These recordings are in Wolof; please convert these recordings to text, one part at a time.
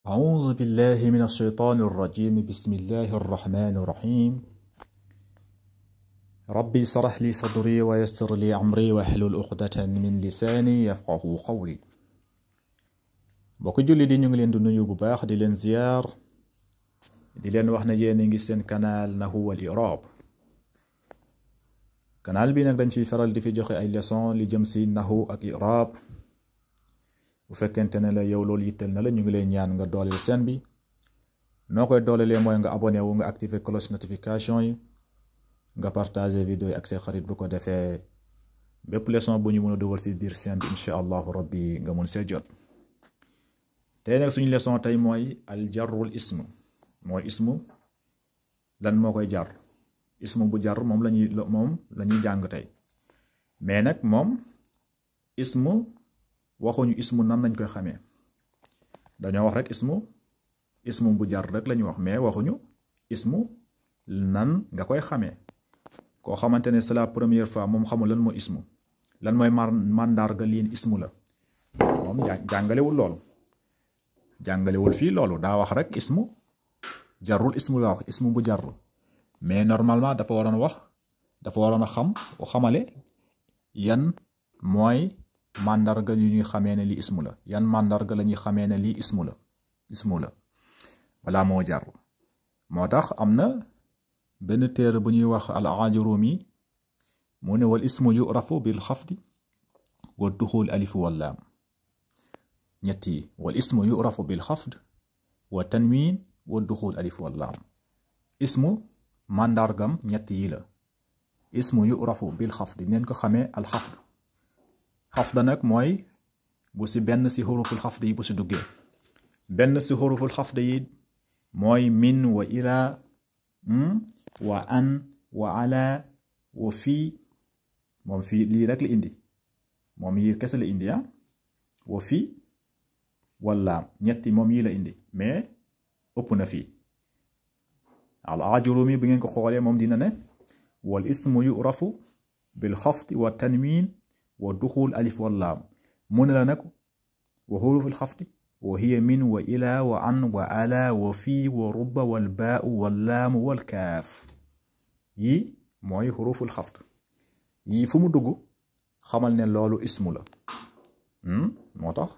أعوذ بالله من الشيطان الرجيم. بسم الله الرحمن الرحيم. ربي اشرح لي صدري ويسر لي أمري واحلل عقدة من لساني يفقه قولي. mbokk julli di ñu ngi leen di nuyu bu baax di leen ziyaar di leen wax na yéen a ngi seen canal Nahwu wal I'rab. canal bi nag dañ ciy faral di fi joxe ay leçon li jëm si nahwu ak i'rab. bu fekkente ne la yow loolu yittal na la ñu ngi lay ñaan nga dooleel seen bi noo koy doolelee mooy nga abonné wu nga activer cloche notification yi nga partager vidéo yi ak say xarit bu ko defee bépp leçon bu ñu mën a dugal si biir seen bi incha allahu rabbi nga mun see jot. tey nag suñu leçon tey mooy al jarrul ism mooy ismu lan moo koy jar. ismu bu jar moom la ñuy jàng tey mais nag moom ismu waxuñu ismu nan lañ koy xamee dañoo wax rek ismu bu jar rek la ñu wax mais waxuñu ismu nan nga koy xamee. koo xamante ne c'est la première fois moom xamul lan mooy ismu lan mooy mandarga lii ismu la moom jàngalewul fii loolu daa wax rek ismu jarul ismu la wax ismu bu jar mais normalement dafa waroon a xamale yan mooy mandarga yu ñuy xamee ne lii ismu la yan mandarga la ñuy xamee ne lii ismu la balaa moo jar. moo tax am na benn téere bu ñuy wax al Ajurumi mu ne wal ismu yurafu bil xafdi wa duxul alif wal laam. ñett yi wal ismu yurafu bil xafd wa tanwin wa duxul alif wal laam. ismu mandargam ñett yi la. ismu yurafu bil xafdi neen ko xamee al xafd. xafd nag mooy bu si benn si xuruful xafd yi bu si duggee. benn si xuruful xafd yi mooy min wa ilaa wa an wa ala wa fii moom fii lii rek la indi moom yi kese la indi wa fii wala ñetti moom yi la indi mais ëpp na fii. al Ajurumi bi ngeen ko xoolee moom dina ne wal ismu yurafu bil xafdi wa tanwin wa duxul alif wal laam. mu ne la nag wa xuruful xafdi wa hiya min wa ila wa an wa ala wa fii wa rubba wal baau wal laamu wal kaaf. yii mooy xuruful xafd yii fu mu dugg xamal ne loolu ismu la. moo tax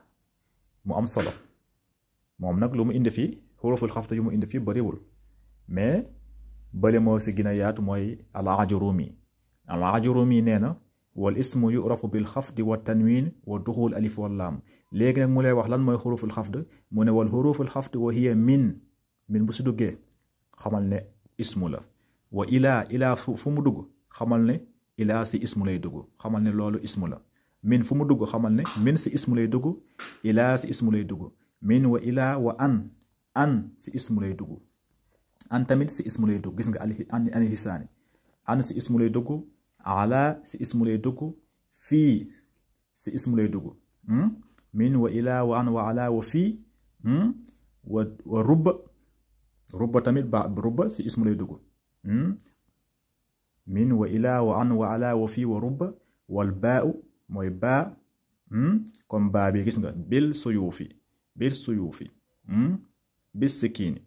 mu am solo moom nag lu mu indi fii xuruful xafd yu mu indi fii bariwul mais bële moo si gën a yaatu mooy al Ajurumi. al Ajurumi nee na wal ismu yurafu bil xafdi wa tanwin wa duxul alif wal laam. léegi nag mu lay wax lan mooy xuruful xafd mu ne wal xuruful xafd wa hiya min bu si duggee xamal ne ismu la. wa ilaa fu mu dugg xamal ne ilaa si ismu lay dugg xamal ne loolu ismu la. min fu mu dugg xamal ne min si ismu lay dugg ilaa si ismu lay dugg. min wa ilaa wa an si ismu lay dugg. an tamit si ismu lay dugg gis nga ani hisaani an si ismu lay dugg. ala si ismu lay dugg. fii si ismu lay dugg. min wa ilaa wa an wa ala wa fii wa rubba tamit rubba si ismu lay dugg. min wa ilaa wa an wa ala wa fii wa rubba wal baau mooy baa comme baa bi gis nga bil suyuufi bis sikiini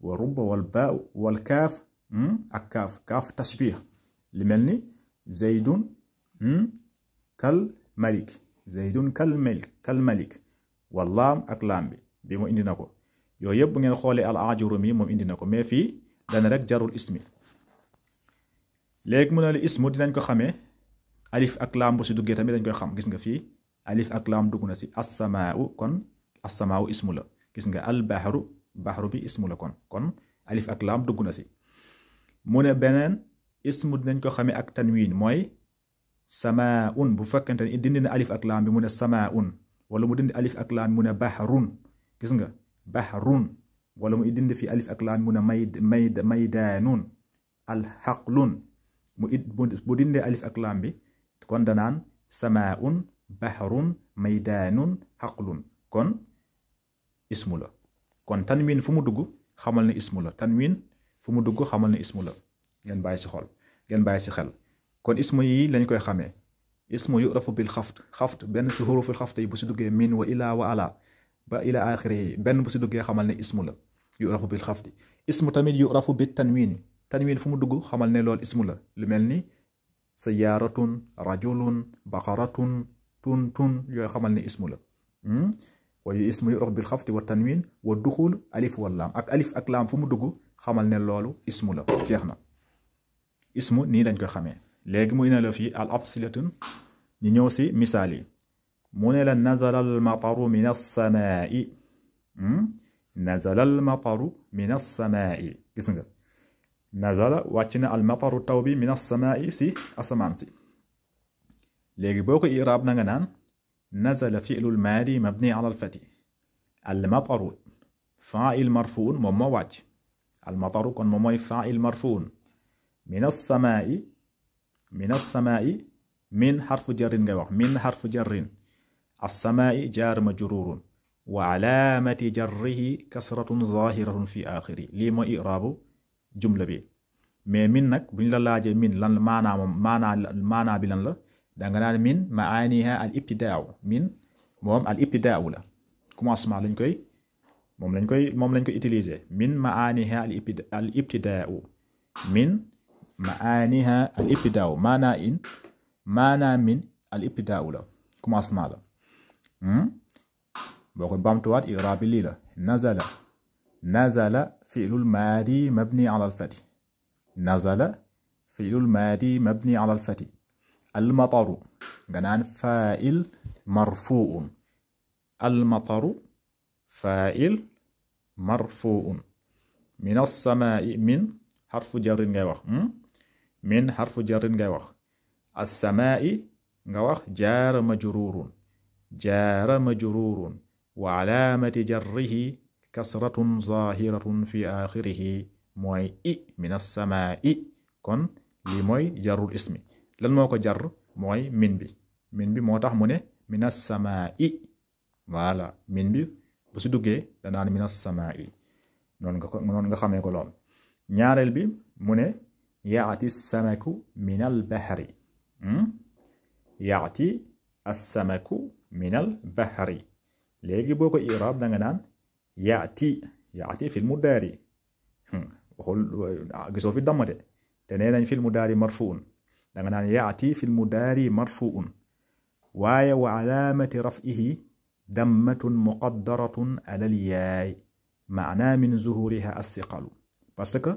wa rubba wal baau wal kaaf ak kaaf tashbih li mel ni zaydun kal malik wal laam ak laam bi mu indi na ko. yooyu yëpp bu ngeen xoolee al Ajurumi moom indi na ko mais fii dana rek jarul ismi. léegi mu ne la ismu dinañ ko xamee alif ak laam bu si duggee tamit dañ koy xam. gis nga fii alif ak laam dugg na si asamaau kon asamaau ismu la. gis nga al baxru bi ismu la kon alif ak laam dugg na si. mu ne beneen ismu dinañ ko xamee ak tanwin mooy samaun bu fekkente ne dindi na alif ak laam bi mu ne samaun wala mu dindi alif ak laam bi mu ne baxrun. gis nga baxrun wala mu dindi fi alif ak laam bi mu ne maydaanun alxaqlun bu dindee alif ak laam bi kon danaan samaun baxrun maydaanun xaqlun kon ismu la. kon tanwin fu mu dugg xamal ne ismu la. tanwin fu mu dugg xamal ne ismu la. ngeen bàyyi si xel kon ismu yi lañ koy xamee. ismu yurafu bil xafd benn si xuruful xafd yi bu si duggee min wa ilaa wa ala ba ila axirihi benn bu si duggee xamal ne ismu la yurafu bil xafdi ismu tamit yurafu bit tanwin tanwin fu mu dugg xamal ne loolu ismu la lu mel ni sayaaratun rajulun baqaratun tun yooyu xamal ne ismu la waaye ismu yurafu bil xafdi wa tanwin wa duxul alif wal laam ak alif ak laam fu mu dugg xamal ne loolu ismu la jeex na ismu nii dañ koy xamee léegi mu ina la fii al amsilatun ñu ñëw si misaal yi mu ne la nazala al mataru min as-samaa'i nazala al mataru min as-samaa'i gis nga nazala wàcc na al mataru taw bi min as-samaa'i si asamaan si léegi boo ko iraab na nga naan nazala fi'lul maadi mabni ala al fati al mataru faa'il marfuun moom moo wàcc al mataru kon moom mooy faa'il marfuun min as-samaa'i min xarfu jarrin ngay wax min xarfu jarrin as-samaa'i jaar majruurun wa alaamati jarrihi kasratun zaahiratun fi aaxiri lii mooy iraabu jumla bi mais min nag buñ la laajee min lan maanaa bi lan la danga naan min maaniha al ibtidaau min moom al ibtidaau la commencement moom lañ koy utiliser min maaniha al ibtidaau min maaniha al ibtidaau maanaa min al ibtidaau la commencement la boo ko bamtuwaat iraab bi lii la nazala fi'lul maadi mabni ala al fati nazala fi'lul maadi mabni ala al fati al mataru nga naan faa'il marfuun al mataru faa'il marfuun min as-samaa'i min xarfu jarrin ngay wax min xarfu jarrin ngay wax as-samaa'i nga wax jaara majruurun wa alaamati jarrihi kasratun zaahiratun fi aaxirihi mooy min as-samaa'i kon lii mooy jarrul ismi lan moo ko jar mooy min bi moo tax mu ne min as-samaa'i voilà min bi bu si duggee danaan min as-samaa'i noonu nga xamee ko lool ñaareel bi mu ne yaati as-samaku min al-bahri yaati as-samaku min al-bahri léegi boo ko iraab da nga naan yaati fil mudaari waxul gisoo fi dammate te nee nañ fil mudaari marfuun da nga naan yaati fil mudaari marfuun waaye wa alaamati raf'ihi dammatun muqaddaratun alal yaay maanaa min zuhuriha as-siqalu parce que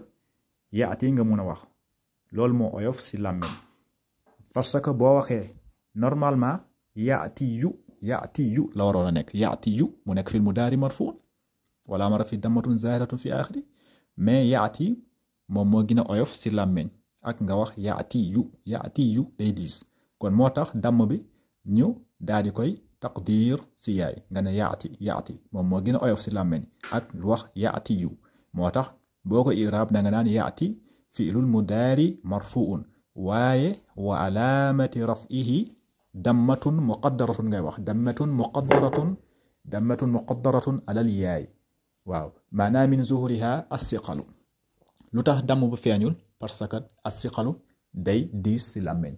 yaati nga mun a wax loolu moo oyof si làmmeñ parce que boo waxee normalement yaati yu la waroon a nekk yaati yu mu nekk fil mudaari marfuun wala ma rafi dammatun zaahiratun fi aaxiri mais yaati moom moo gën a oyof si làmmeñ ak nga wax yaati yu day diis kon moo tax damm bi ñu daal di koy taqdir si yaay nga ne yaati moom moo gën a oyof si làmmeñ ak wax yaati yu moo tax boo ko iraab da nga naan yaati fi'lul mudaari marfuun waaye wa alaamati raf'ihi dammatun muqaddaratun ngay wax dammatun muqaddaratun alal yaay waaw maanaa min zuhuriha as-siqalu lu tax damm bu feeñul parce que as-siqalu day diis si làmmeñ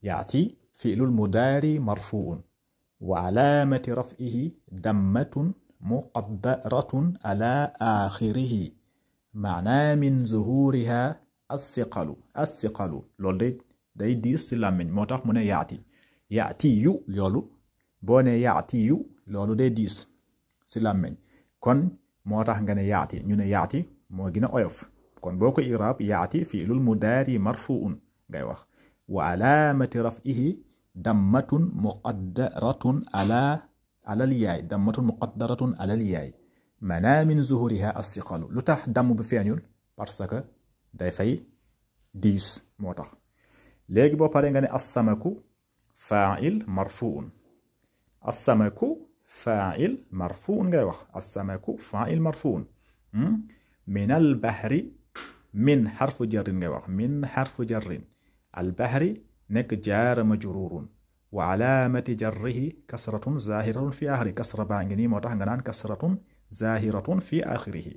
yaati fi'lul mudaari marfuun wa alaamati raf'ihi dammatun muqaddaratun ala aaxirihi maanaa min zuhuriha as-siqalu loolu day diis si làmmiñ moo tax mu ne yaati yu loolu boo ne yaati yu loolu day diis si làmmiñ kon moo tax nga ne yaati ñu ne yaati moo gën a oyof kon boo ko iraab yaati fi'lul mudaari marfuun ngay wax wa alaamati raf'ihi dammatun muqaddaratun alal yaay maanaa min zuhuriha as-siqalu lu tax damm bu feeñul parce que day fay diis moo tax léegi boo paree nga ne as-samaku faa'il marfuun ngay wax as-samaku faa'il marfuun min al-bahri min xarfu jarrin ngay wax min xarfu jarrin al-bahri nekk jaara majruurun wa alaamati jarrihi kasratun zaahiratun fi aaxiri kasra baa ngi nii moo tax nga naan kasratun zaahiratun fi aaxirihi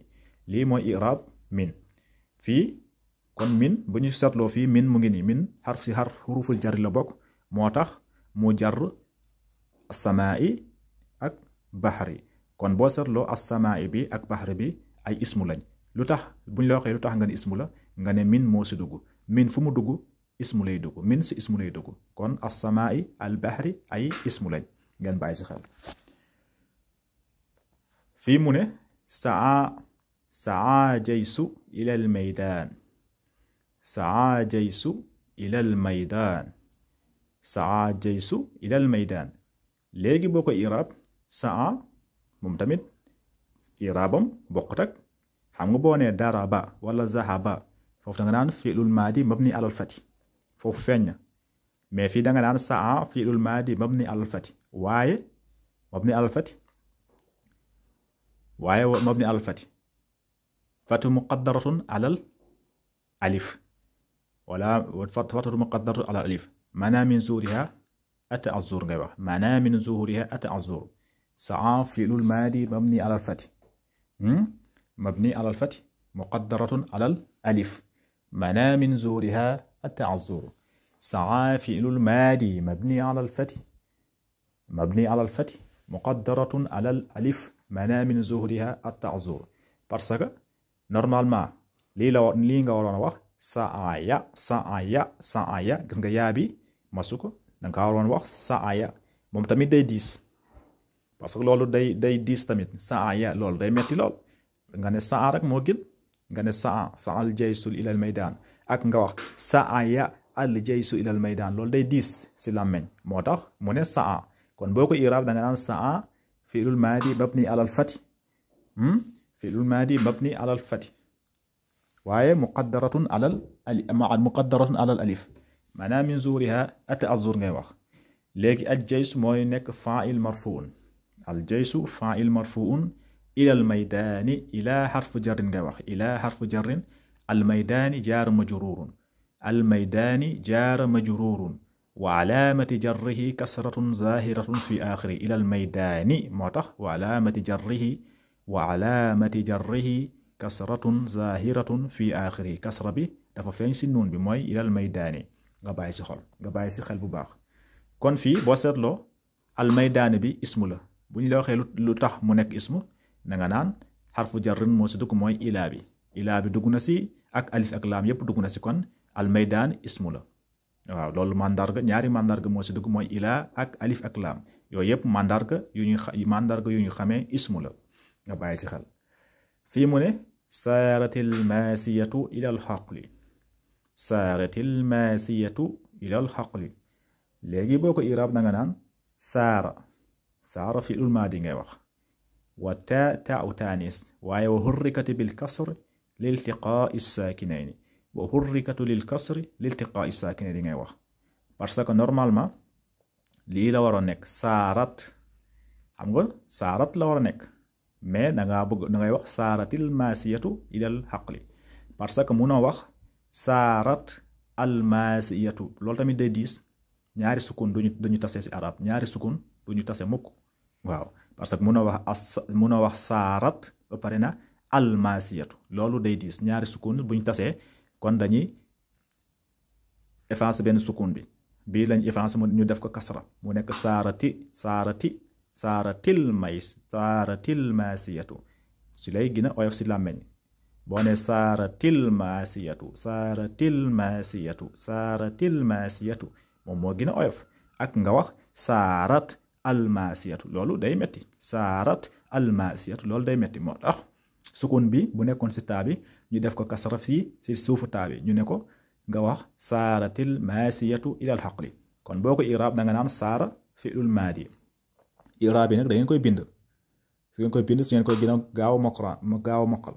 lii mooy iraab min fii kon min bu ñu seetloo fii min mu ngi nii min xarf xuruful jarri la bokk moo tax mu jar samaa'i ak bahri kon boo seetloo as-samaa'i bi ak bahri bi ay ismu lañ lu tax buñ la waxee lu tax nga ne ismu la nga ne min moo si dugg min fu mu dugg ismu lay dugg min si ismu lay dugg kon as-samaa'i al bahri ay ismu lañ ngeen bàyyi si xel fii mu ne saa jaysu ila al maydaan saa jaysu ila al maydaan saa jaysu ila al maydaan léegi boo ko iraab saa moom tamit iraabam bokkut ak xam nga boo nee daraba wala zahaba foofu da nga naan fi'lul maadi mabni alal fati foofu feeñ na mais fii da nga naan saa fi'lul maadi mabni alal fati waaye mabni alal fati mabni alal fati fatu muqaddaratun alal alif wala fatu muqaddaratun alal alif mana min zuhuriha at-ta'azzur ngay wax mana min zuhuriha at-ta'azzur saa fi'lul maadi mabni alal fati مبني على الفتح مقدرة على الألف منع من زورها التعذر سعى فعل الماضي مبني على الفتح مقدرة على الألف منع من زورها التعذر parce que normalement lii nga waroon a wax saaya gis nga yaa bi masu ko danga ka waroon wax saaya moom tamit day diis parce que loolu day diis tamit saaya loolu day metti lool nga ne saa rek moo gën nga ne saa al jaysul ilal maydaan ak nga wax saa ya al jaysu ilal maydaan loolu day diis si làmmeñ moo tax mu ne saa kon boo ko iraab da nga naan saa fi'lul maadi mabni alal fati fi'lul maadi mabni alal fati waaye muqaddaratun alal alif maanaam min zuhuriha at-ta'azzur ngay wax léegi al jays mooy nekk fa'il marfuun al jaysu fa'il marfuun إلى الميدان إلى حرف جر ngay إلى حرف جر الميدان جار مجرور الميدان جار مجرور وعلامة جره كسرة ظاهرة في آخره إلى الميدان موتخ وعلامة جره كسرة ظاهرة في آخره كسرة بي dafa feeñ si nuun bi mooy إلى الميدان nga bàyyi si xel bu baax kon fii boo seetloo الميدان bi ismu la bu ñu la waxee lu tax mu nekk ismu da nga naan xarfu jarrin moo si dugg mooy ilaa bi dugg na si ak alif ak laam yépp dugg na si kon almaydaan ismu la waaw loolu ñaari mandarga moo si dugg mooy ilaa ak alif ak laam yooyu yépp mandarga yu ñu xamee ismu la nga bàyyi si xel fii mu ne saaratil maasiyatu ilal xaqli léegi boo ko iraab da nga naan saara fi'lul maadi ngay wax والتاء تاء تانيث وحركت بالكسر لالتقاء الساكنين لالتقاء الساكنين ngay wax parce que normalement lii la war a nekk saarat xam nga saarat la war a nekk mais dangay wax saaratil maasiyatu ilal xaqli parce que munoo wax saarat al maasiyatu loolu tamit day diis ñaari sukun duñu tase si arab ñaari sukun duñu tase mukk waaw parce que munoo wax saarat ba pare na almasiyatu loolu day diis ñaari sukun buñ tasee kon dañuy effacer benn sukun bi bii lañ effacer ñu def ko kasra mu nekk saaratil masiyatu si lay gën a oyof si làmmeñ boo ne saaratil masiyatu moom moo gën a oyof ak nga wax saarat almasiyatu loolu day metti saarat almasiyatu loolu day metti moo tax sukun bi bu nekkoon si taa bi ñu def ko kasra fii si suufu taa bi ñu ne ko nga wax saaratil masiyatu ilal xaqli kon boo ko iraab da nga naan saara fi'lul maadi iraab bi nag da ngeen koy bind su ngeen koy gën a gaaw a mokkal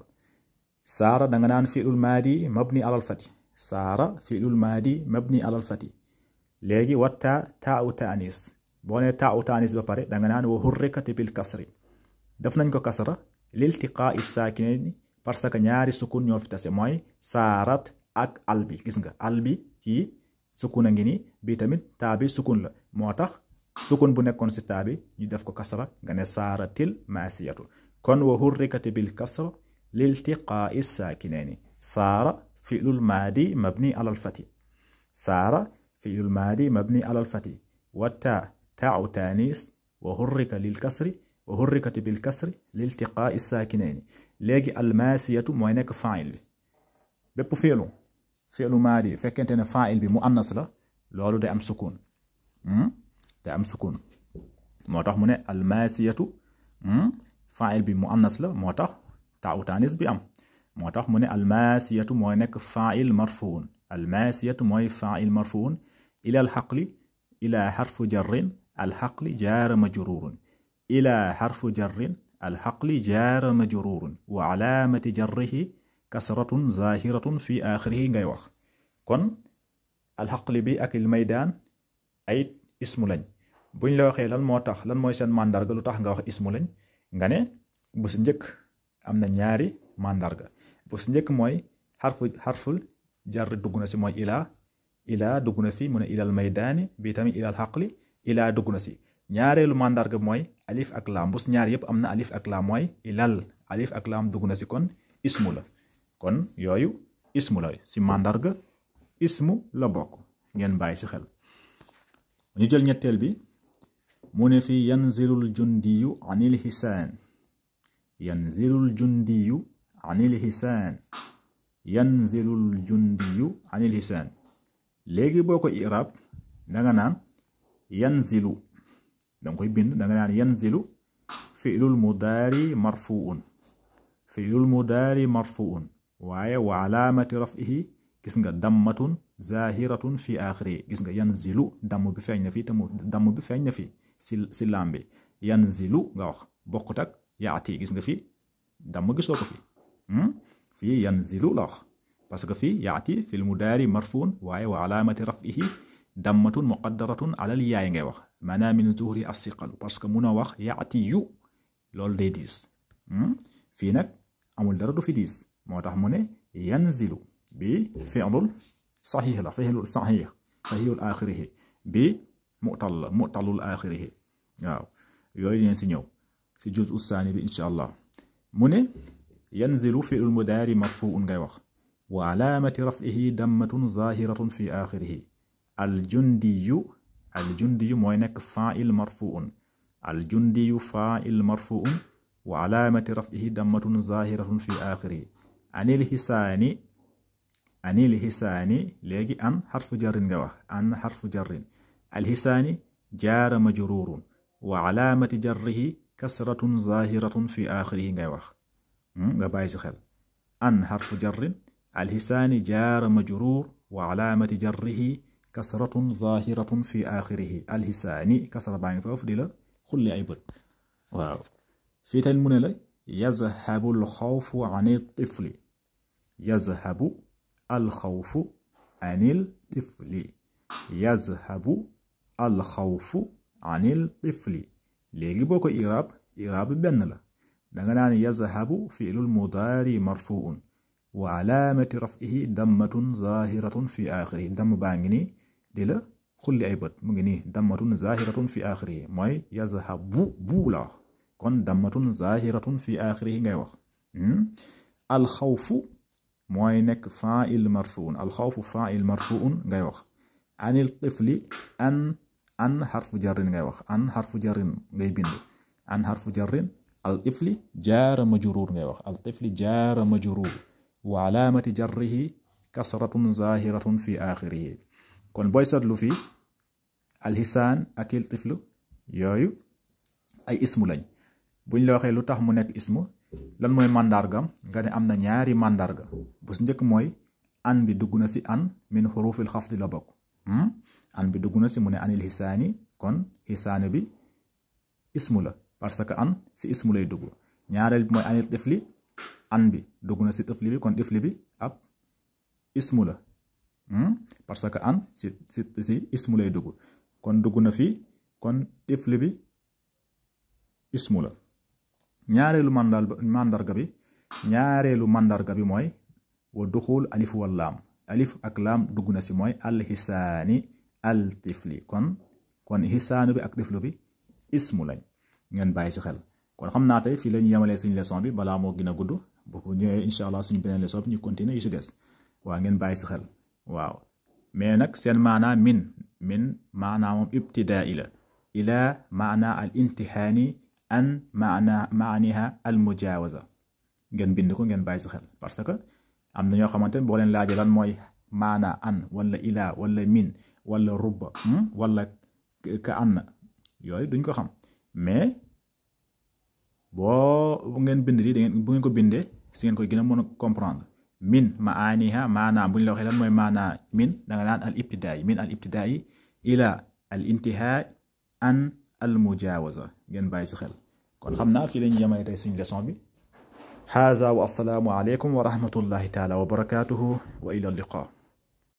saara da nga naan fi'lul maadi mabni alal fati saara fi'lul maadi mabni alal fati léegi watta taa'u ta'anis boo nee taa'u ta'anis ba pare da nga naan wa hurrikat bil kasri def nañ ko kasra liltiqaa'i saakinayn parce que ñaari sukun ñoo fi tase mooy saarat ak al bi gis nga al bi kii sukun a ngi nii bii tamit taa bi sukun la moo tax sukun bu nekkoon si taa bi ñu def ko kasra nga ne saaratil maasiyatu kon wa hurrikat bil kasra liltiqaa'i saakinayn saara fi'lul maadi mabni alal fati saara fi'lul maadi mabni alal fati wa taa'u ta'anis wa hurrika lil kasri wa hurrikat bil kasri liltiqaa'i saakinayni léegi almaasiyatu mooy nekk faa'il bi bépp fi'lu maadi fekkente ne faa'il bi mu annas la loolu day am sukun moo tax mu ne almaasiyatu faa'il bi mu annas la moo tax taawu taanis bi am moo tax mu ne almaasiyatu mooy nekk faa'il marfuun almaasiyatu mooy faa'il marfuun ila alxaqli ila xarfu jarrin alxaqli jaara majruurun ila xarfu jarrin alxaqli jaara majruurun wa alaamati jarrihi kasratun zaahiratun fi aaxirihi ngay wax kon alxaqli bi ak il maydaan ay ismu lañ buñ la waxee lan moo tax lan mooy seen màndarga lu tax nga wax ismu lañ nga ne bu si njëkk am na ñaari màndarga bu si njëkk mooy xarful jar dugg na si mooy ilaa dugg na fi mu ne ilal maydaani bi tamit ilal xaqli ilaa dugg na si ñaareelu màndarga mooy alif ak laam bu si ñaar yëpp am na alif ak laam mooy ilal alif ak laam dugg na si kon ismu la kon yooyu ismu la si màndarga ismu la bokk ngeen bàyyi si xel ñu jël ñetteel bi mu ne fi yanzilul jundiyu anil hisaan yanzilul jundiyu anil hisaan yanzilul jundiyu anil hisaan léegi boo ko i'raab danga naan yanzilu danga koy bind danga naan yanzilu fi'lul mudaari marfuun waaye wa alaamati raf'ihi gis nga dammatun zahiratun fi aaxiri gis nga yanzilu damm bi feeñ na fi te mu damm bi feeñ na fi si laam bi yanzilu nga wax bokkut ak yaati gis nga fi damm gisoo ko fi fii yanzilu la wax parce que fii yaati fil mudaari marfuun waaye wa alaamati raf'ihi dammatun muqaddaratun alal yaay ngay wax maanaam min zuhri asiqalu parce que munoo wax yaati yu loolu day diis fii nag amul dara du fi diis moo tax mu ne yanzilu bi fi'lul saxiix la fi'lul saxiix saxiixul aaxirihi bi mu'talul aaxirihi waaw yooyu dinañ si ñëw si juz'u saani bi incha allah mu ne yanzilu fi'lul mudaari marfuun ngay wax wa alaamati raf'ihi dammatun zaahiratun fi aaxirihi aljundiyu mooy nekk faa'il marfuun aljundiyu faa'il marfuun wa alaamati raf'ihi dammatun zaahiratun fi aaxirihi anil hisaani léegi an xarfu jarrin nga wax an xarfu jarrin alhisaani jaara majruurun wa alaamati jarrihi kasratun zaahiratun fi aaxirihi ngay wax nga bàyyi si xel an xarfu jarrin alhisaani jaara majruur wa alaamati jarrihi kasratun zaahiratun fi aaxirihi alhisaani kasra baa ngi foofu di la xulli ay bët waaw fii tamit mu ne la yazhabu alxawfu an tifli yazhabu alxawfu anil tifli yazhabu alxawfu anil tifli léegi boo ko iraab benn la danga naan yazhabu fi'lul mudaari marfuun wa alaamati raf'ihi dammatun zaahiratun fi aaxirihi damm baa ngi nii di la xulli ay bët mu ngi nii dammatun zaahiratun fi aaxirihi mooy yazhabu bu la wax kon dammatun zaahiratun fi aaxirihi ngay wax alxawfu mooy nekk faa'il marfuun alxawfu faa'il marfuun ngay wax anil tifli an xarfu jarrin ngay wax an xarfu jarrin ngay bind an xarfu jarrin al tifli jaara majruur ngay wax al tifli jaara majruur wa alaamati jarrihi kasratun zaahiratun fi aaxirihi kon booy seetlu fii alhisaan ak il tiflu yooyu ay ismu lañ buñ la waxee lu tax mu nekk ismu lan mooy màndargam nga ne am na ñaari màndarga bu si njëkk mooy an bi dugg na si an min xurufil xafdi la bokk an bi dugg na si mu ne anil hisaani kon hisaani bi ismu la parce que an si ismu lay dugg ñaareel bi mooy anil tifli an bi dugg na si tifli bi kon tifli bi ab ismu la parce que an si ismu lay dugg kon dugg na fi kon tifli bi ismu la ñaareelu mandarga bi mooy wa duxul alif wal laam alif ak laam dugg na si mooy alhisaani al tifli kon hisaanu bi ak tiflu bi ismu lañ ngeen bàyyi si xel kon xam naa tey fii la ñu yemalee suñu leçon bi balaa moo gën a gudd bu ñëwee incha allah suñu beneen leçon bi ñu continuer yi si des waaw ngeen bàyyi si xel waaw mais nag seen maanaa min maanaa moom ibtidaa la ilaa maanaa al intihaani an maaniha al mujawaza ngeen bind ko ngeen bàyyi si xel parce que am na ñoo xamante ne boo leen laajee lan mooy maana an wala ila wala min wala rubba wala ka anna yooyu duñ ko xam mais boo ngeen bind lii da ngeen bu ngeen ko bindee si ngeen koy gën a mën a comprendre min maaniha maanaam bu ñu la waxee lan mooy maanaa min da nga naan al ibtidaai min al ibtidaai ila al intihaa an al mujawaza ngeen bàyyi si xel kon xam naa fii la ñu yemale tey suñu leçon bi haza wa assalaamu aleykum wa rahmatullahi taala wa barakatuhu wa ila liqa